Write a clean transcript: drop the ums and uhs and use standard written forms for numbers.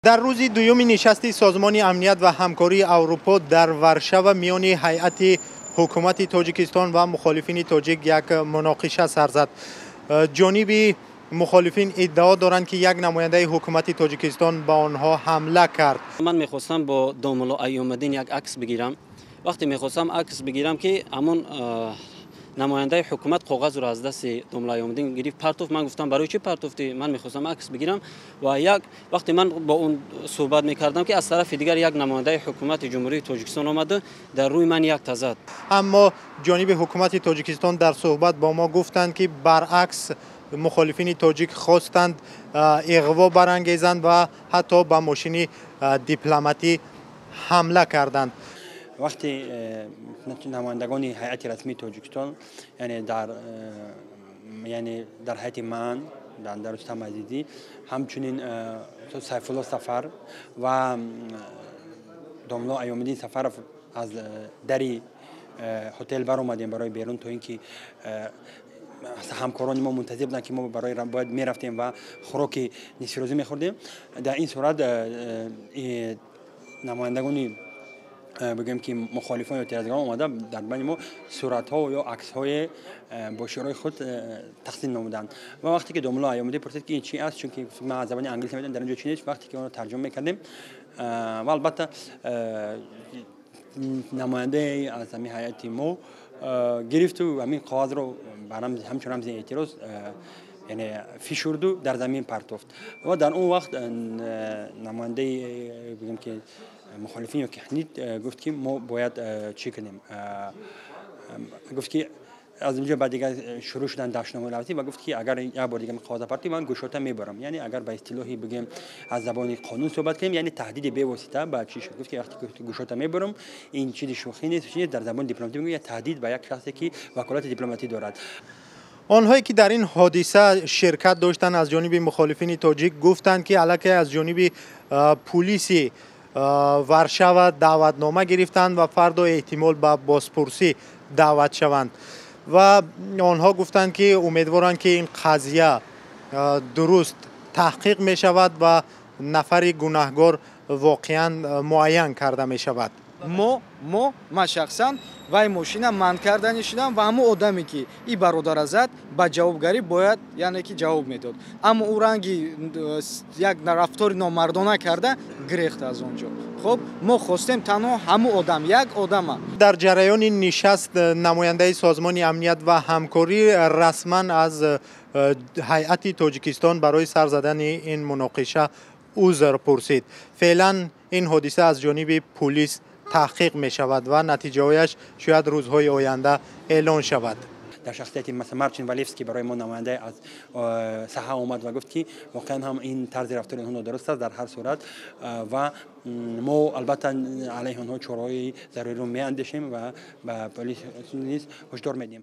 Дар рӯзи дуюми нишасти Созмони амният ва ҳамкории Аврупо дар Варшава миёни ҳайати ҳукумати Тоҷикистон ва мухолифини тоҷик як муноқиша сар зад. Ҷониби мухолифин иддао доранд, ки як намояндаи ҳукумати Тоҷикистон ба онҳо ҳамла кард. Ман мехостам бо домулло Айёмиддин як акс бигирам. Вақте мехостам акс бигирам, ки ҳамон намояндаи ҳукумат коғазро аз дасти домулло Айёмиддин гирифт, партофт. Ман гуфтам: «Барои чӣ партофтӣ? Ман мехостам акс бигирам». Ва як вақте ман бо он суҳбат мекардам, ки аз тарафи дигар як намояндаи ҳукумати Ҷумҳурии Тоҷикистон омада, дар рӯи ман як тазад. Аммо ҷониби ҳукумати Тоҷикистон дар суҳбат бо мо гуфтанд, ки баръакс, мухолифини тоҷик хостанд иғво барангезанд ва ҳатто ба мошини дипломатӣ ҳамла карданд. Вақте намояндагони ҳайати расмии Тоҷикистон, яъне дар ҳайати ман, дар Рустам Азизӣ, ҳамчунин Сайфулло Сафар ва домулло Айёмиддин Сафаров аз дари ҳотел баромадем барои берун, то ин ки ҳамкорони мо мунтазир буданд, ки мо барои бояд мерафтем ва хӯроки нисфирӯзӣ мехӯрдем. Дар ин сурат намояндагони, бигӯем ки, мухолифон ё эътирозгарон омада, дар байни мо суратҳо ё аксҳое бо шиорҳои худ тақсим намуданд. Ва вақте ки домулло Айёмиддин пурсид, ки ин чи аст, чунки ман аз забони англисӣ медонам, дар ин ҷо чи нест, вақте ки онро тарҷума мекардем, ва албатта намояндаи аз ҳамин ҳайати мо гирифту ҳамин коғазро ҳамчун рамзи эътироз, яъне, фишурду дар замин партофт. Ва дар он вақт намояндаи, бигӯем ки, мухолифин ё ки ҳнид гуфт, ки мо бояд чӣ кунем. Гуфт, ки аз инҷо баъд дигар шурӯъ шуданд дашномҳои лафзӣ ва гуфт, ки агар як бор дигар қоғаза партӣ, ман гӯшота мебарам. Яъне, агар ба истилоҳи бигӯем, аз забони қонун суҳбат кунем, яъне таҳдиди бевосита ба чӣ шуд. Гуфт, ки вақте гӯшота мебарам, ин чизи шӯхӣ нест, дар забони дипломатӣ мегӯяд, таҳдид ба як шахсе, ки ваколати дипломатӣ дорад. Онҳое ки дар ин ҳодиса ширкат доштанд аз ҷониби мухолифини тоҷик гуфтанд, ки аллакай аз ҷониби пулиси Варшава даъватнома гирифтанд ва фардо эҳтимол ба бозпурсӣ даъват шаванд. Ва онҳо гуфтанд, ки умедворанд, ки ин қазия дуруст таҳқиқ мешавад ва нафари гунаҳгор воқеан муайян карда мешавад. Мо, ман шахсан вай мошина манъ кардани шудам ва ҳамон одаме, ки и бародара зад, ба ҷавобгарӣ бояд, яъне ки ҷавоб медод. Аммо ӯ ранги як рафтори номардона карда гирехт аз он ҷо. Хуб, мо хостем танҳо ҳамон одам, як одама. Дар ҷараёни нишаст намояндаи Созмони амният ва ҳамкорӣ расман аз ҳайати Тоҷикистон барои сар задани ин муноқиша узр пурсид. Феълан ин ҳодиса аз ҷониби пулис таҳқиқ мешавад ва натиҷаҳояш шояд рӯзҳои оянда эълон шавад. Дар шахсияти, масалан, Марчин Валевский барои мо намоянда аз саҳа омад ва гуфт, ки воқеан ҳам ин тарзи рафтори онҳо нодуруст аст дар ҳар сурат ва мо албатта алайҳи онҳо чораҳои заруриро меандешем ва ба полис низ ҳушдор медиҳем.